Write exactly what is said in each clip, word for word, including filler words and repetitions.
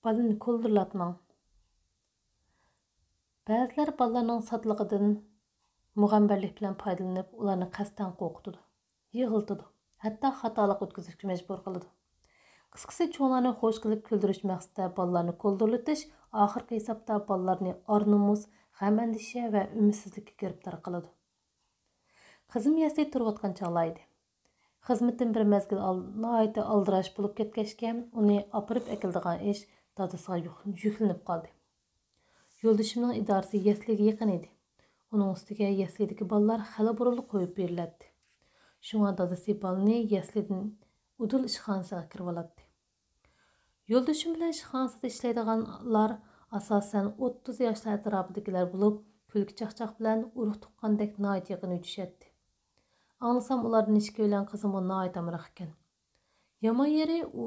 بالىنى كولدۇرلاتماڭ. بەزىلەر بالىلارنىڭ سادىلىقىدىن مۇغەمبەرلىك بىلەن پايدىلىنىپ، ئۇلارنى قەستەن قورقۇتىدۇ، يىغلىتىدۇ، ھەتتا خاتالىق ئۆتكۈزۈشكە مەجبۇر قىلىدۇ. قىسقىسى، چوڭلارنى خوش قىلىپ كۈلدۈرۈش مەقسىتىدە بالىلارنى كولدۇرلىتىش ئاخىرقى ھېسابتا بالىلارنى ئار-نومۇس، غەم-ئەندىشە ۋە ئۈمىدسىزلىككە گىرىپتار قىلىدۇ. قىزىم يەسلىدە تۇرۇۋاتقان چاغلار ئىدى. خىزمىتىم بىر مەزگىل ئال-، ناھايىتى ئالدىراش بولۇپ كەتكەچكە، ئۇنى ئاپىرىپ ئەكېلىدىغان ئىش دادىسىغا يۈك-، يۈكلىنىپ قالدى. يولدىشىمنىڭ ئىدارىسى يەسلىگە يېقىن ئىدى. ئۇنىڭ ئۈستىگە يەسلىدىكى بالىلار خېلى بۇرۇنلا قويۇپ بېرىلەتتى. شۇڭا دادىسى بالىنى يەسلىدىن ئۇدۇل ئىشخانىسىغا كىرىۋالاتتى. يولدىشىم بىلەن ئىشخانىسىدا ئىشلەيدىغانلار ئاساسەن ئوتتۇز ياشلار ئەتراپىدىكىلەر بولۇپ، كۈلكە-چاقچاق بىلەن ئۇرۇق-تۇغقاندەك ناھايىتى يېقىن يۆتۈشەتتى. ئاڭلىسام، ئۇلاردىن ئىككىيلەن قىزىمغا ناھايىتى ئامراق ئىكەن. يامان يېرى، ئۇ،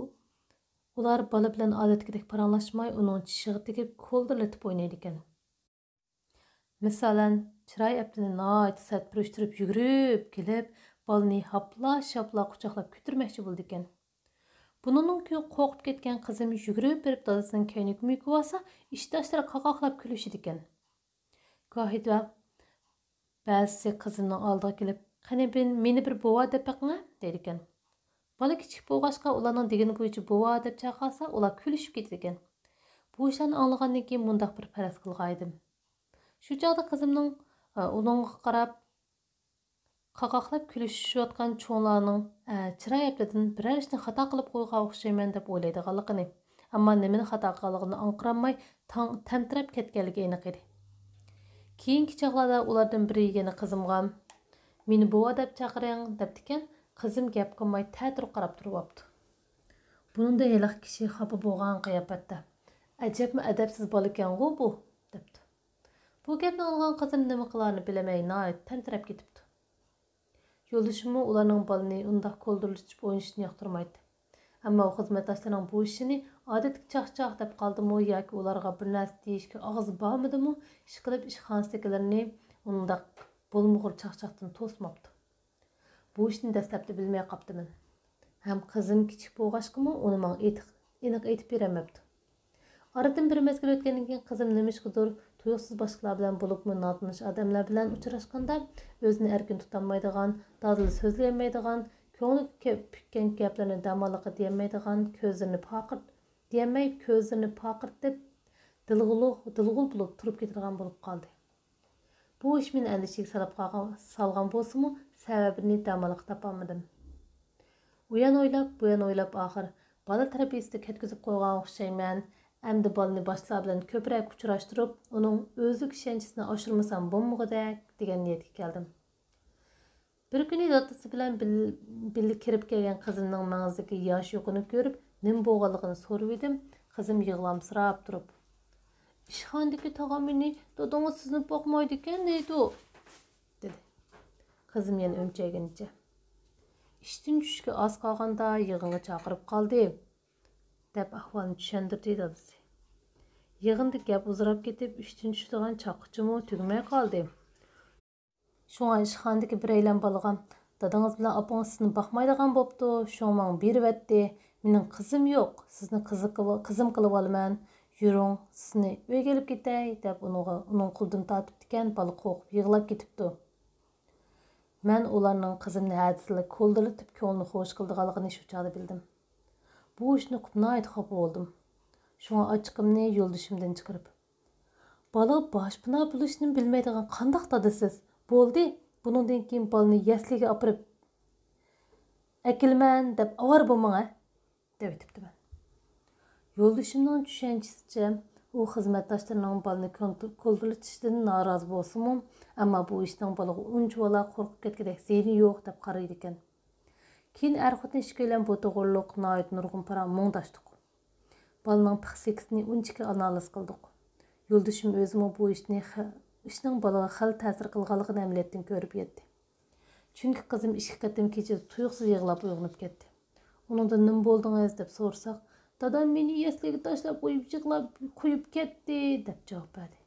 ئۇلار بالا بىلەن ئادەتتىكىدەك پاراڭلاشماي، ئۇنىڭ چىشىغا تېگىپ، كولدۇرلىتىپ ئوينايدىكەن. مىسالەن، چىراي ئەپتىنى ناھايىتى سەت پۈرۈشتۈرۈپ يۈگۈرۈپ كېلىپ، بالىنى ھاپلا-شاپلا قۇچاقلاپ كۆتۈرمەكچى بولىدىكەن. بۇنىڭدىن كېيىن قورقۇپ كەتكەن قىزىم يۈگۈرۈپ بېرىپ دادىسىنىڭ كەينىگە مۆكۈۋالسا، ئىشداشلىرى قاقاقلاپ كۈلۈشىدىكەن. گاھىدا بەزىسى قىزىمنىڭ ئالدىغا كېلىپ، «قېنى، بىن-، مېنى بىر بوۋا دەپ بېقىڭە» دەيدىكەن. بالا كىچىك بولغاچقا، ئۇلارنىڭ دېگىنى بويىچە بوۋا دەپ چاقىرسا، ئۇلار كۈلۈشۈپ كېتىدىكەن. بۇ ئىشلارنى ئاڭلىغاندىن كېيىن مۇنداق بىر پەرەز قىلغانىدىم. شۇ چاغدا قىزىمنىڭ، ئە، ئۇنىڭغا قاراپ قاقاقلاپ كۈلۈشۈشۈۋاتقان چوڭلارنىڭ، ئە، چىراي ئەپتىدىن بىرەر ئىشنى خاتا قىلىپ قويغان ئوخشايمەن دەپ ئويلايدىغانلىقىنى، ئەمما نېمىنى خاتا قىلغانلىقىنى ئاڭقىرالماي تاڭ-، تەمتىرەپ كەتكەنلىكى ئېنىق ئىدى. كېيىنكى چاغلاردا ئۇلاردىن بىرى يەنە قىزىمغا، «مېنى بوۋا دەپ چاقىرىڭ» دەپتىكەن، قىزىم گەپ قىلماي تەتۈر قاراپ تۇرۇۋاپتۇ. بۇنىڭدا ھېلىقى كىشى خاپا بولغان قىياپەتتە، «ئەجەبمۇ ئەدەپسىز بالىكەنغۇ بۇ» دەپتۇ. بۇ گەپنى ئاڭلىغان قىزىم نېمە قىلارىنى بىلەلمەي ناھايىتى تەمتىرەپ كېتىپتۇ. يولدىشىممۇ ئۇلارنىڭ بالىنى ئۇنداق كولدۇرلىتىپ ئوينىشىنى ياقتۇرمايتتى. ئەمما ئۇ خىزمەتداشلىرىنىڭ بۇ ئىشىنى ئادەتتىكى چاقچاق دەپ قالدىمۇ ياكى ئۇلارغا بىر نەرسە دېيىشكە ئاغزى بارمىدىمۇ، ئىشقىلىپ ئىشخانىسىدىكىلىرىنى ئۇنداق بولمىغۇر چاقچاقتىن توسماپتۇ. بۇ ئىشنى دەسلەپتە بىلمەي قاپتىمەن. ھەم قىزىم كىچىك بولغاچقىمۇ ئۇنى ماڭا ئېتىق-، ئېنىق ئېيتىپ بېرەلمەپتۇ. ئارىدىن بىر مەزگىل ئۆتكەندىن كېيىن قىزىم نېمىشقىدۇر تۇيۇقسىز باشقىلار بىلەن، بولۇپمۇ ناتونۇش ئادەملەر بىلەن ئۇچراشقاندا ئۆزىنى ئەركىن تۇتالمايدىغان، دادىلى سۆزلىيەلمەيدىغان، كۆڭلىگە كە-، پۈككەن گەپلىرىنى دەماللىققا دېيەلمەيدىغان، كۆزلىرىنى پارقىرىت-، دېيەلمەي كۆزلىرىنى پارقىرىتىپ، دىلغۇلۇق-، دىلغۇل بولۇپ تۇرۇپ كېتىدىغان بولۇپ قالدى. بۇ ئىش مېنى ئەندىشىگە سېلىپ قالغان، سالغان بولسىمۇ، سەۋەبىنى دەماللىق تاپالمىدىم. ئۇيان ئويلاپ، بۇيان ئويلاپ، ئاخىر بالا تەربىيىسىدە كەتكۈزۈپ قويغان ئوخشايمەن. ئەمدى بالىنى باشقىلار بىلەن كۆپرەك ئۇچراشتۇرۇپ، ئۇنىڭ ئۆزلۈك ئىشەنچىسىنى ئاشۇرمىسام بولمىغۇدەك، دېگەن نىيەتكە كەلدىم. بىر كۈنى دادىسى بىلەن بىل-، بىللە كىرىپ كەلگەن قىزىمنىڭ مەڭزىدىكى ياش يۇقىنى كۆرۈپ، نېمە بولغانلىقىنى سورىۋىدىم. قىزىم يىغلامسىراپ تۇرۇپ، «ئىشخانىدىكى تاغام مېنى داداڭىز سىزنى باقمايدىكەن دەيدۇ» دېدى. قىزىم يەنە ئۈمچەيگىنىچە، «ئىشتىن چۈشۈشكە ئاز قالغاندا يىغىنغا چاقىرىپ قالدى» دەپ ئەھۋالنى چۈشەندۈردى دادىسى. يىغىندا گەپ ئۇزىراپ كېتىپ، ئىشتىن چۈشىدىغان چاغقىچىمۇ تۈگىمەي قالدى. شۇڭا ئىشخانىدىكى بىرەيلەن بالىغا، «دادىڭىز بىلەن ئاپىڭىز سىزنى باقمايدىغان بوپتۇ، شۇڭا ماڭا بېرىۋەتتى. مېنىڭ قىزىم يوق، سىزنى قىزىق-، قىزىم قىلىۋالىمەن. يۈرۈڭ، سىزنى ئۆيگە ئېلىپ كېتەي» دەپ ئۇنىڭغا، ئۇنىڭ قولىدىن تارتىپتىكەن، بالا قورقۇپ يىغلاپ كېتىپتۇ. مەن ئۇلارنىڭ قىزىمنى ھەدىسىلا كولدۇرلىتىپ كۆڭلىنى خوش قىلىدىغانلىقىنى شۇ چاغدا بىلدىم. بۇ ئىشنى ئۇقۇپ ناھايىتى خاپا بولدۇم. شۇڭا ئاچچىقىمنى يولدىشىمدىن چىقىرىپ، «بالىغا باشپىنا بولۇشنى بىلمەيدىغان قانداق دادىسىز؟ بولدى، بۇنىڭدىن كېيىن بالىنى يەسلىگە ئاپىرىپ ئەكېلىمەن دەپ ئاۋارە بولماڭ ھە!» دەۋېتىپتىمەن. يولدىشىمنىڭ چۈشەنچىسىچە، ئۇ خىزمەتداشلىرىنىڭ بالىنى كونت-، كولدۇرلىتىشىدىن نارازى بولسىمۇ، ئەمما بۇ ئىشنىڭ بالىغا ئۇنچىۋالا قورقۇپ كەتكۈدەك زىيىنى يوق دەپ قارايدىكەن. كېيىن ئەر-خوتۇن ئىككىيلەن بۇ توغرۇلۇق ناھايىتى نۇرغۇن پاراڭ مۇڭداشتۇق. بالىنىڭ پىسخىكىسىنى ئىنچىكە ئانالىز قىلدۇق. يولدىشىم ئۆزىمۇ بۇ ئىشنى خە-، ئىشنىڭ بالىغا خېلى تەسىر قىلغانلىقىنى ئەمەلىيەتتىن كۆرۈپ يەتتى. چۈنكى قىزىم ئىككى قېتىم كېچىدە تۇيۇقسىز يىغلاپ ئويغىنىپ كەتتى. ئۇنىڭدىن نېمە بولدىڭىز دەپ سورىساق، دادام مېنى يەسلىگە تاشلاپ قويۇپ يىغلاپ قويۇپ كەتتى دەپ جاۋاب بەردى.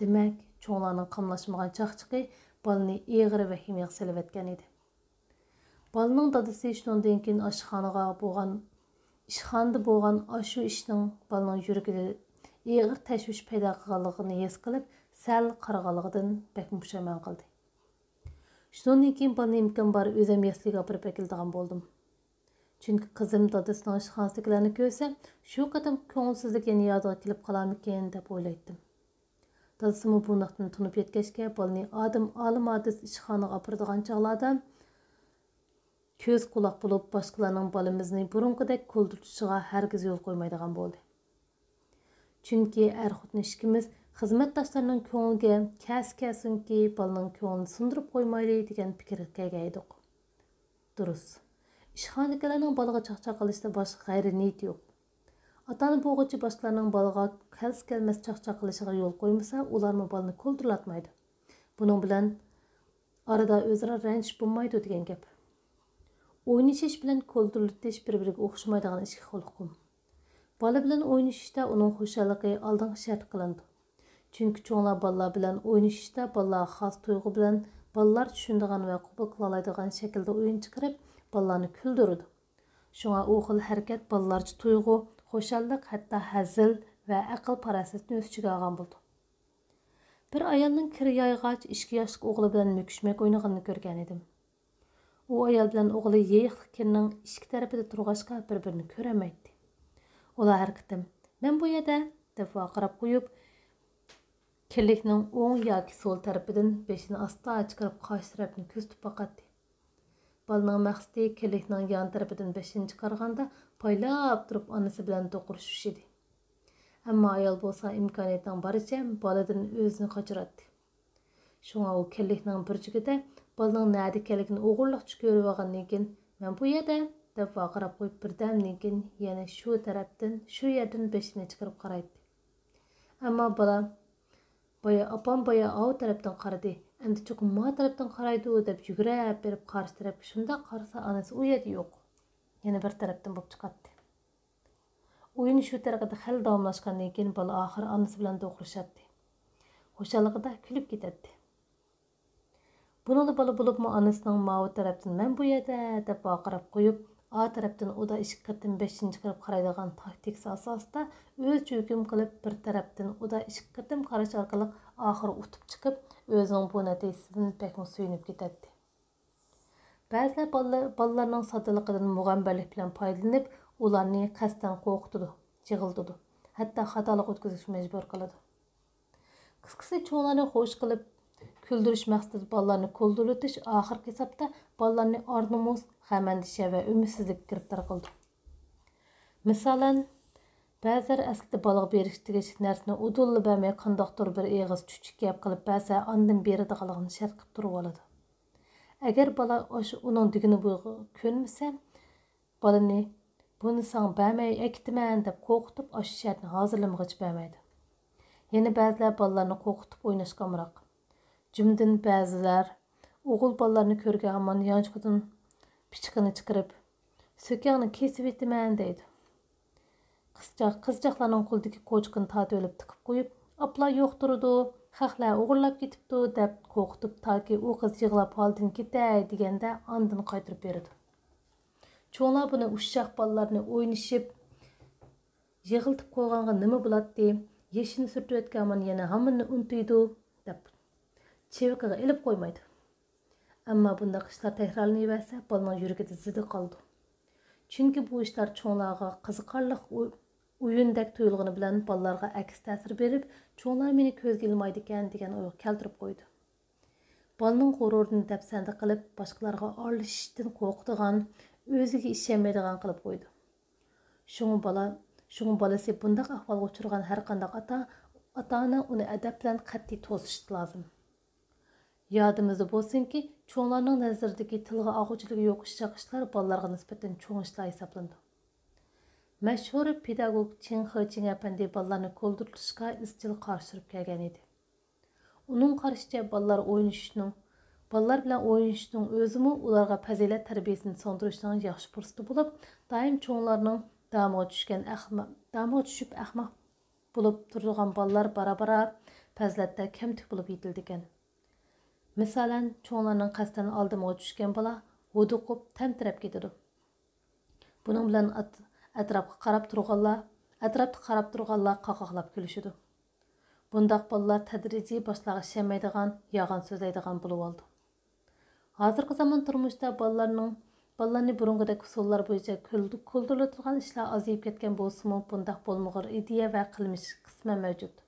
دېمەك، چوڭلارنىڭ قاملاشمىغان چاقچىقى بالىنى ئېغىر ۋەھىمىگە سېلىۋەتكەن ئىدى. بالىنىڭ دادىسى شۇنىڭدىن كېيىن ئاشخانىغا بولغان ئىشخانىدا بولغان ئاشۇ ئىشنىڭ بالىنىڭ يۈرىكىدە ئېغىر تەشۋىش پەيدا قىلغانلىقىنى ھېس قىلىپ، سەل قارىغانلىقىدىن بەكمۇ پۇشايمان قىلدى. شۇنىڭدىن كېيىن بالىنى ئىمكان بار ئۆزۈم يەسلىگە ئاپىرىپ ئەكېلىدىغان بولدۇم. چۈنكى قىزىم دادىسىنىڭ ئىشخانىسىدىكىلەرنى كۆرسە، شۇ قېتىم كۆڭۈلسىزلىك يەنە يادىغا كېلىپ قالارمىكىن دەپ ئويلايتتىم. دادىسىمۇ بۇنداقتىن تونۇپ يەتكەچكە، بالىنى ئادەم ئالىم ئادىس ئىشخانىغا ئاپىرىدىغان چاغلاردا كۆز قۇلاق بولۇپ، باشقىلارنىڭ بالىمىزنى بۇرۇنقىدەك كولدۇرتۇشىغا ھەرگىز يول قويمايدىغان بولدى. چۈنكى ئەر-خوتۇن ئىككىمىز خىزمەتداشلارنىڭ كۆڭلىگە كەلسە كەلسۇنكى، بالىنىڭ كۆڭلىنى سۇندۇرۇپ قويمايلى دېگەن پىكىرگە كەلگەن ئىدۇق. دۇرۇس. ئىشخانىدىكىلەرنىڭ بالىغا چاقچاق قىلىشتا باشقا غەيرىي نىيىتى يوق. ئاتا-ئانا بولغۇچى باشقىلارنىڭ بالىغا كەلسە كەلمەس چاقچاق قىلىشىغا يول قويمىسا، ئۇلارمۇ بالىنى كولدۇرلاتمايدۇ. بۇنىڭ بىلەن ئارىدا ئۆزئارا رەنجىش بولمايدۇ دېگەن گەپ. ئوينىشىش بىلەن كولدۇرلىتىش بىر-بىرىگە ئوخشىمايدىغان ئىككى خىل ئۇقۇم. بالا بىلەن ئوينىشىشتا ئۇنىڭ خۇشاللىقى ئالدىنقى شەرت قىلىنىدۇ. چۈنكى چوڭلار بالىلار بىلەن ئوينىشىشتا بالىلارغا خاس تۇيغۇ بىلەن، بالىلار چۈشىنىدىغان ۋە قوبۇل قىلالايدىغان شەكىلدە ئويۇن چىقىرىپ، بالىلارنى كۈلدۈرىدۇ. شۇڭا ئۇ خىل ھەرىكەت بالىلارچە تۇيغۇ، خۇشاللىق، ھەتتا ھەزىل ۋە ئەقىل-پاراسەتنى ئۆز ئىچىگە ئالغان بولىدۇ. بىر ئايالنىڭ كىر يايغاچ ئىككى ياشلىق ئوغلى بىلەن مۈكۈشمەك ئوينىغىنىنى كۆرگەنىدىم. ئۇ ئايال بىلەن ئوغلى يېيىقلىق كىرنىڭ ئىككى تەرىپىدە تۇرغاچقا، بىر-بىرىنى كۆرەلمەيتتى. ئۇلار ھەر قېتىم، «مەن بۇ يەردە!» دەپ ۋارقىراپ قويۇپ، كىرلىكنىڭ ئوڭ ياكى سول تەرىپىدىن بېشىنى ئاستا چىقىرىپ، قارشى تەرەپنى كۆزىتىپ باقاتتى. بالىنىڭ مەقسىتى كىرلىكنىڭ يان تەرىپىدىن بېشىنى چىقارغاندا، پايلاپ تۇرۇپ ئانىسى بىلەن دوقۇرۇشۇش ئىدى. ئەمما ئايال بولسا ئىمكانىيەتنىڭ بارىچە بالىدىن ئۆزىنى قاچۇراتتى. شۇڭا ئۇ كىرلىكنىڭ بۇرجىكىدە بالىنىڭ نەدە ئىكەنلىكىنى ئوغرىلىقچە كۆرۈۋالغاندىن كېيىن، «مەن بۇ يەردە!» دەپ ۋارقىراپ قويۇپ، بىردەمدىن كېيىن يەنە شۇ تەرەپتىن، شۇ يەردىن بېشىنى چىقىرىپ قارايتتى. ئەمما بالا، «بايا ئاپام بايا ئاۋۇ تەرەپتىن قارىدى، ئەمدى چوقۇم ما تەرەپتىن قارايدۇ» دەپ يۈگۈرۈپ بېرىپ قارشى تەرەپكە شۇنداق قارىسا، ئانىسى ئۇ يەردە يوق. يەنە بىر تەرەپتىن بولۇپ چىقاتتى. ئويۇن شۇ تەرىقىدە خېلى داۋاملاشقاندىن كېيىن، بالا ئاخىر ئانىسى بىلەن دوقۇرۇشاتتى. خۇشاللىقىدا كۈلۈپ كېتەتتى. بۇنىڭدا بالا بولۇپمۇ ئانىسىنىڭ ماۋۇ تەرەپتىن، «مەن بۇ يەردە!» دەپ ۋارقىراپ قويۇپ، ئا تەرەپتىن ئۇدا ئىككى قېتىم بېشىنى چىقىرىپ قارايدىغان تاكتىكىسى ئاساسىدا ئۆزىچە ھۆكۈم قىلىپ، بىر تەرەپتىن ئۇدا ئىككى قېتىم قاراش ئارقىلىق ئاخىرى ئۇتۇپ چىقىپ، ئۆزىنىڭ بۇ نەتىجىسىدىن بەكمۇ سۆيۈنۈپ كېتەتتى. بەزىلەر بالىلار، بالىلارنىڭ ساددىلىقىدىن مۇغەمبەرلىك بىلەن پايدىلىنىپ، ئۇلارنى قەستەن قورقۇتىدۇ، يىغلىتىدۇ، ھەتتا خاتالىق ئۆتكۈزۈشكە مەجبۇر قىلىدۇ. قىسقىسى، چوڭلارنى خوش قىلىپ، كۈلدۈرۈش مەقسىتىدە بالىلارنى كولدۇرلىتىش ئاخىرقى ھېسابتا بالىلارنى ئار-نومۇس، غەم-ئەندىشە ۋە ئۈمىدسىزلىككە گىرىپتار قىلىدۇ. مىسالەن، بەزىلەر ئەسلىدە بالىغا بېرىشكە تېگىشلىك نەرسىنى ئۇدۇللا بەرمەي، قانداقتۇر بىر ئېغىز چۈچۈك گەپ قىلىپ بەرسە، ئاندىن بېرىدىغانلىقىنى شەرت قىلىپ تۇرۇۋالىدۇ. ئەگەر بالا ئاشۇ ئۇنىڭ دېگىنى بويىچە كۆنمىسە، بالىنى، «بۇنى ساڭا بەرمەي ئەكېتىمەن» دەپ قورقۇتۇپ، ئاشۇ شەرتنى ھازىرلىمىغىچە بەرمەيدۇ. يەنە بەزىلەر بالىلارنى قورقۇتۇپ ئويناشقا ئامراق. جۈملىدىن بەزىلەر ئوغۇل بالىلارنى كۆرگەن ھامان يانچۇقىدىن پىچىقىنى چىقىرىپ، «سۆكۈڭنى كېسىۋېتىمەن» دەيدۇ. قىزچاق، قىزچاقلارنىڭ قولىدىكى قوچىقىنى تارتىۋېلىپ تىقىپ قويۇپ، «ئاپىلار يوق تۇرىدۇ، خەقلەر ئوغرىلاپ كېتىپتۇ» دەپ قورقۇتۇپ، تاكى ئۇ قىز يىغلاپ ھالىدىن كېتەي دېگەندە ئاندىن قايتۇرۇپ بېرىدۇ. چوڭلار بۇنى ئۇششاق بالىلارنى ئوينىشىپ، يىغلىتىپ قويغانغا نېمە بولاتتى؟ يېشىنى سۈرتۈۋەتكەن ھامان يەنە ھامىنىنى ئۇنتۇيدۇ، دەپ چىۋىقىغا ئېلىپ قويمايدۇ. ئەمما بۇنداق ئىشلار تەكرارلىنىۋەرسە، بالىنىڭ يۈرىكىدە زىدى قالىدۇ. چۈنكى بۇ ئىشلار چوڭلارغا قىزىقارلىق ئو-، ئويۇندەك تۇيۇلغىنى بىلەن، بالىلارغا ئەكس تەسىر بېرىپ، «چوڭلار مېنى كۆزگە ئىلمايدىكەن» دېگەن ئويغا كەلتۈرۈپ قويىدۇ. بالىنىڭ غۇرۇرىنى دەپسەندە قىلىپ، باشقىلارغا ئارىلىشىشتىن قورقىدىغان، ئۆزىگە ئىشەنمەيدىغان قىلىپ قويىدۇ. شۇڭا بالا، شۇڭا بالىسى بۇنداق ئەھۋالغا ئۇچرىغان ھەرقانداق ئاتا، ئاتا-ئانا ئۇنى ئەدەپ بىلەن قەتئىي توسۇشى لازىم. يادىمىزدا بولسۇنكى، چوڭلارنىڭ نەزىرىدىكى تىلغا ئالغۇچىلىكى يوق ئۇششاق ئىشلار بالىلارغا نىسبەتەن چوڭ ئىشلار ھېسابلىنىدۇ. مەشھۇر پېداگوگ چىڭ خېچىڭ ئەپەندى بالىلارنى كولدۇرلىتىشقا ئىزچىل قارشى تۇرۇپ كەلگەن ئىدى. ئۇنىڭ قارىشىچە، بالىلار ئوينىشىشنىڭ، بالىلار بىلەن ئوينىشىشنىڭ ئۆزىمۇ ئۇلارغا پەزىلەت تەربىيەسىنى سىڭدۈرۈشنىڭ ياخشى پۇرسىتى بولۇپ، دائىم چوڭلارنىڭ دامىغا چۈشكەن ئەخمە-، دامىغا چۈشۈپ ئەخمەق بولۇپ تۇرىدىغان بالىلار بارا-بارا پەزىلەتتە كەمتۈك بولۇپ يېتىلىدىكەن. مىسالەن، چوڭلارنىڭ قەستەن ئالدىمىغا چۈشكەن بالا ھودۇقۇپ تەمتىرەپ كېتىدۇ. بۇنىڭ بىلەن ئات-، ئەتراپقا قاراپ تۇرغانلار، ئەتراپتا قاراپ تۇرغانلار قاقاقلاپ كۈلۈشىدۇ. بۇنداق بالىلار تەدرىجىي باشقىلارغا ئىشەنمەيدىغان، يالغان سۆزلەيدىغان بولۇۋالىدۇ. ھازىرقى زامان تۇرمۇشتا بالىلارنىڭ، بالىلارنى بۇرۇنقىدەك ئۇسۇللار بويىچە كۈلدۈ-، كۈلدۈرلىتىدىغان ئىشلار ئازىيىپ كەتكەن بولسىمۇ، بۇنداق بولمىغۇر ئىدىيە ۋە قىلمىش قىسمەن مەۋجۇت.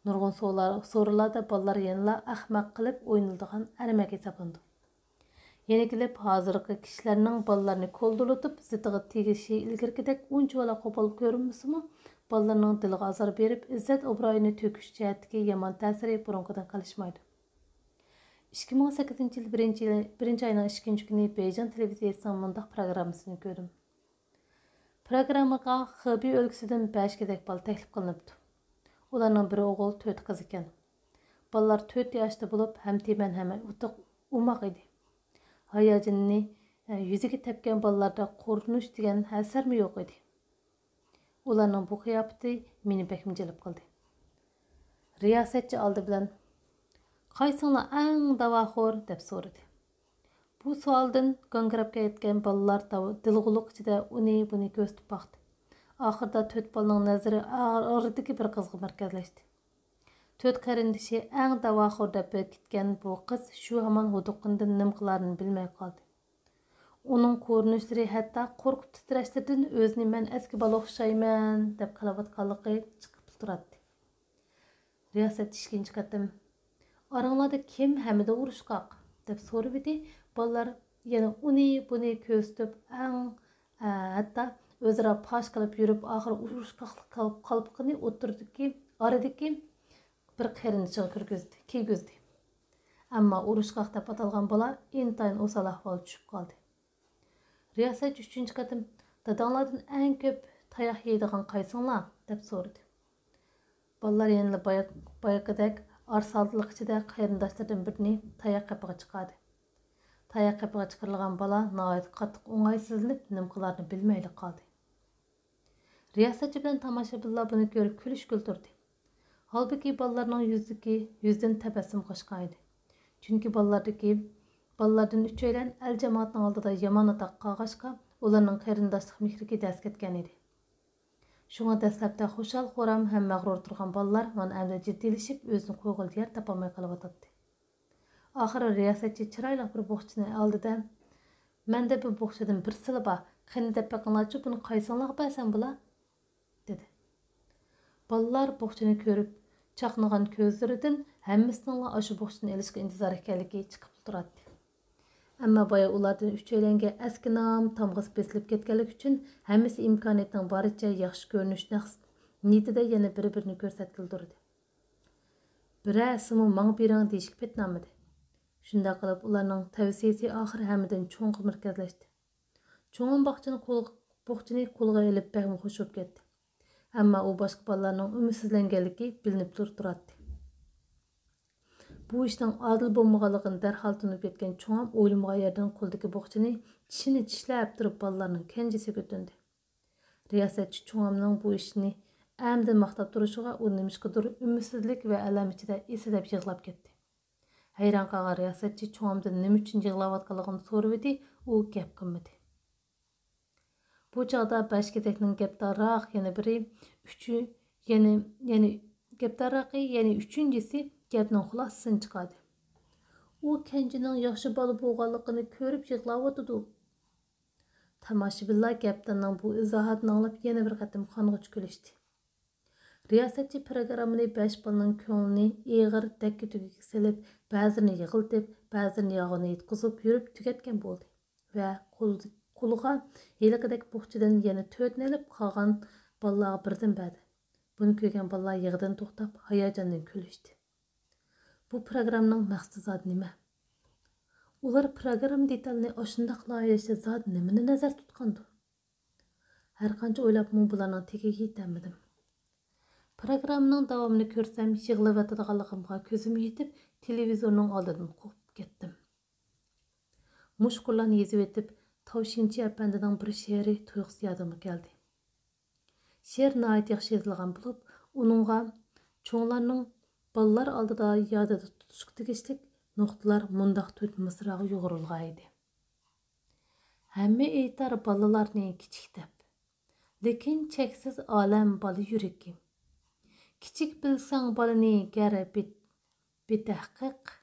نۇرغۇن سورۇنلار-، سورۇنلاردا بالىلار يەنىلا ئەخمەق قىلىپ ئوينىلىدىغان ئەرمەك ھېسابلىنىدۇ. يەنە كېلىپ، ھازىرقى كىشىلەرنىڭ بالىلارنى كولدۇرلىتىپ، زىتىغا تېگىشى ئىلگىرىكىدەك ئۇنچىۋالا قوپال كۆرۈنمىسىمۇ، بالىلارنىڭ دىلىغا ئازار بېرىپ، ئىززەت-ئوبرۇيىنى تۆكۈش جەھەتتىكى يامان تەسىرى بۇرۇنقىدىن قېلىشمايدۇ. ئىككى مىڭ سەككىزىنچى يىل بىرىنچى، بىرىنچى ئاينىڭ ئىككىنچى كۈنى بېيجىڭ تېلېۋىزىيەسىنىڭ مۇنداق پروگراممىسىنى كۆردۈم. پروگراممىغا خېبېي ئۆلكىسىدىن بەش كېزەك بالا تەكلىپ قىلىنىپتۇ. ئۇلارنىڭ بىرى ئوغۇل، تۆتى قىز ئىكەن. بالىلار تۆت ياشتا بولۇپ، ھەم تېمەن، ھەم ئوتۇق، ئوماق ئىدى. ھاياجىنىنى، ئە، يۈزىگە تەپكەن بالىلاردا قورقۇنچ دېگەن ئەسەرمۇ يوق ئىدى. ئۇلارنىڭ بۇ قىياپىتى مېنى بەكمۇ جەلپ قىلدى. رىياسەتچى ئالدى بىلەن، «قايسىڭلار ئەڭ داۋاخور؟» دەپ سورىدى. بۇ سوئالدىن گاڭگىراپ كەتكەن بالىلار داۋ-، دىلغۇلۇق ئىچىدە ئۇنى-بۇنى كۆرسىتىپ باقتى. ئاخىرىدا تۆت بالىنىڭ نەزىرى ئار-، ئارىدىكى بىر قىزغا مەركەزلەشتى. تۆت قېرىندىشى ئەڭ داۋاخور دەپ بېكىتكەن بۇ قىز شۇ ھامان ھودۇققىنىدىن نېمە قىلارىنى بىلمەي قالدى. ئۇنىڭ كۆرۈنۈشلىرى ھەتتا قورقۇپ تىترەشلىرىدىن ئۆزىنى «مەن ئەسكى بالا ئوخشايمەن» دەپ قىلىۋاتقانلىقى چىقىپ تۇراتتى. رىياسەتچى ئىككىنچى قېتىم، «ئاراڭلاردا كىم ھەممىدىن ئۇرۇشقاق؟» دەپ سورىۋىدى. بالىلار يەنە ئۇنى-بۇنى كۆرسىتىپ، ئەڭ، ئە، ھەتتا ئۆزئارا پاش قىلىپ يۈرۈپ، ئاخىرى ئۇرۇشقاقلىق قالپىقىنى ئوتتۇرىدىكى، ئارىدىكى بىر قېرىندىشىغا كىرگۈزدى، كىيگۈزدى. ئەمما ئۇرۇشقاق دەپ ئاتالغان بالا ئىنتايىن ئوسال ئەھۋالغا چۈشۈپ قالدى. رىياسەتچى ئۈچىنچى قېتىم، «داداڭلاردىن ئەڭ كۆپ تاياق يەيدىغان قايسىڭلار؟» دەپ سورىدى. بالىلار يەنىلا بايا-، بايىقىدەك ئارىسالدىلىق ئىچىدە قېرىنداشلىرىدىن بىرىنى تاياق قېپىغا چىقاردى. تاياق قېپىغا چىقىرىلغان بالا ناھايىتى قاتتىق ئوڭايسىزلىنىپ، نېمە قىلارىنى بىلمەيلا قالدى. رىياسەتچى بىلەن تاماشىبىنلار بۇنى كۆرۈپ كۈلۈشكىلى تۇردى. ھالبۇكى، بالىلارنىڭ يۈزىدىكى، يۈزىدىن تەبەسسۇم قاچقان ئىدى. چۈنكى بالىلاردىكى، بالىلاردىن ئۈچەيلەن ئەل-جامائەتنىڭ ئالدىدا يامان ئاتاققا قالغاچقا، ئۇلارنىڭ قېرىنداشلىق مېھرىكى دەس كەتكەن ئىدى. شۇڭا دەسلەپتە خۇشال-خۇرام ھەم مەغرۇر تۇرغان بالىلار مانا ئەمدى جىددىيلىشىپ، ئۆزىنى قويغىلى يەر تاپالماي قېلىۋاتاتتى. ئاخىرى رىياسەتچى چىرايلىق بىر بوخچىنى ئالدى-دە، «مەندە بۇ بوخچىدىن بىرسىلا بار، قېنى دەپ بېقىڭلارچۇ، بۇنى قايسىڭلارغا بەرسەم بولا؟» دېدى. بالىلار بوخچىنى كۆرۈپ، چاقنىغان كۆزلىرىدىن ھەممىسىنىڭلا ئاشۇ بوخچىنى ئېلىشقا ئىنتىزار ئىكەنلىكى چىقىپ تۇراتتى. ئەمما بايا ئۇلاردىن ئۈچەيلەنگە ئەسكى نام تامغىسى بېسىلىپ كەتكەنلىكى ئۈچۈن، ھەممىسى ئىمكانىيەتنىڭ بارىچە ياخشى كۆرۈنۈش نەقس نىيىتىدە يەنە بىر-بىرىنى كۆرسەتكىلى تۇردى. بىرەرسىمۇ «ماڭا بېرىڭ» دېيىشكە پېتىنالمىدى. شۇنداق قىلىپ، ئۇلارنىڭ تەۋسىيىسى ئاخىرى ھەممىدىن چوڭغا مەركەزلەشتى. چوڭ باخچىنى قول-، بوخچىنى قولىغا ئېلىپ بەكمۇ خۇش بولۇپ كەتتى. ئەمما ئۇ باشقا بالىلارنىڭ ئۈمىدسىزلەنگەنلىكى بىلىنىپ تۇر-، تۇراتتى. بۇ ئىشنىڭ ئادىل بولمىغانلىقىنى دەرھال تونۇپ يەتكەن چوڭام ئويلىمىغان يەردىن قولىدىكى بوخچىنى چىشىنى چىشلەپ تۇرۇپ بالىلارنىڭ كەنجىسىگە ئۆتۈندى. رىياسەتچى چوڭامنىڭ بۇ ئىشنى ئەمدى ماختاپ تۇرۇشىغا ئۇ نېمىشقىدۇر ئۈمىدسىزلىك ۋە ئەلەم ئىچىدە ئېسىدەپ يىغلاپ كەتتى. ھەيران قالغان رىياسەتچى چوڭامدىن نېمە ئۈچۈن يىغلاۋاتقانلىقىنى سورىۋىدى، ئۇ گەپ قىلمىدى. بۇ چاغدا بەش كېزەكنىڭ گەپدارراق يەنە بىرى، ئۈچى-، يەنە، يەنە گەپدارراقى يەنە ئۈچىنچىسى گەپنىڭ خۇلاسىسىنى چىقاردى. «ئۇ كەنجىنىڭ ياخشى بالا بولغانلىقىنى كۆرۈپ يىغلاۋاتىدۇ.» تاماشىبىنلار گەپداننىڭ بۇ ئىزاھاتىنى ئاڭلاپ يەنە بىر قېتىم قانغۇچە كۈلۈشتى. رىياسەتچى پىروگراممىنى بەش بالىنىڭ كۆڭلىنى ئېغىر دەككە-دۈگىگە سېلىپ، بەزىنى يىغلىتىپ، بەزىنى يالغۇرۇنى يۇتقۇزۇپ يۈرۈپ تۈگەتكەن بولدى ۋە قول-، قولىغا ھېلىقىدەك بوخچىدىن يەنە تۆتنى ئېلىپ، قالغان بالىلارغا بىردىن بەردى. بۇنى كۆرگەن بالىلار يىغىدىن توختاپ، ھاياجاندىن كۈلۈشتى. بۇ پىروگراممىنىڭ مەقسىتى زادى نېمە؟ ئۇلار پىروگرامما دېتالىنى ئاشۇنداق لايىھەلەشتە زادى نېمىنى نەزەردە تۇتقاندۇ؟ ھەرقانچە ئويلاپمۇ بۇلارنىڭ تېگىگە يېتەلمىدىم. پىروگراممىنىڭ داۋامىنى كۆرسەم، يىغلاۋاتىدىغانلىقىمغا كۆزۈم يېتىپ، تېلېۋىزورنىڭ ئالدىدىن قوپۇپ كەتتىم. مۇشۇ قۇرلارنى يېزىۋېتىپ، تاۋشىنچى ئەپەندىنىڭ بىر شېئىرى تۇيۇقسىز يادىمغا كەلدى. شېئىر ناھايىتى ياخشى يېزىلغان بولۇپ، ئۇنىڭغا چوڭلارنىڭ بالىلار ئالدىدا يادىدا تۇتۇشقا تېگىشلىك نۇقتىلار مۇنداق تۆت مىسراغا يۇغۇرۇلغان ئىدى. ھەممە ئېيتار بالىلارنى كىچىك دەپ، لېكىن چەكسىز ئالەم بالا يۈرىكى. كىچىك بىلسەڭ بالىنى گەر بىت-، بىتەھقىق،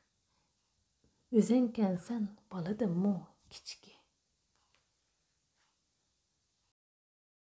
ئۆزەڭكەنسەن بالىدىنمۇ كىچىكى.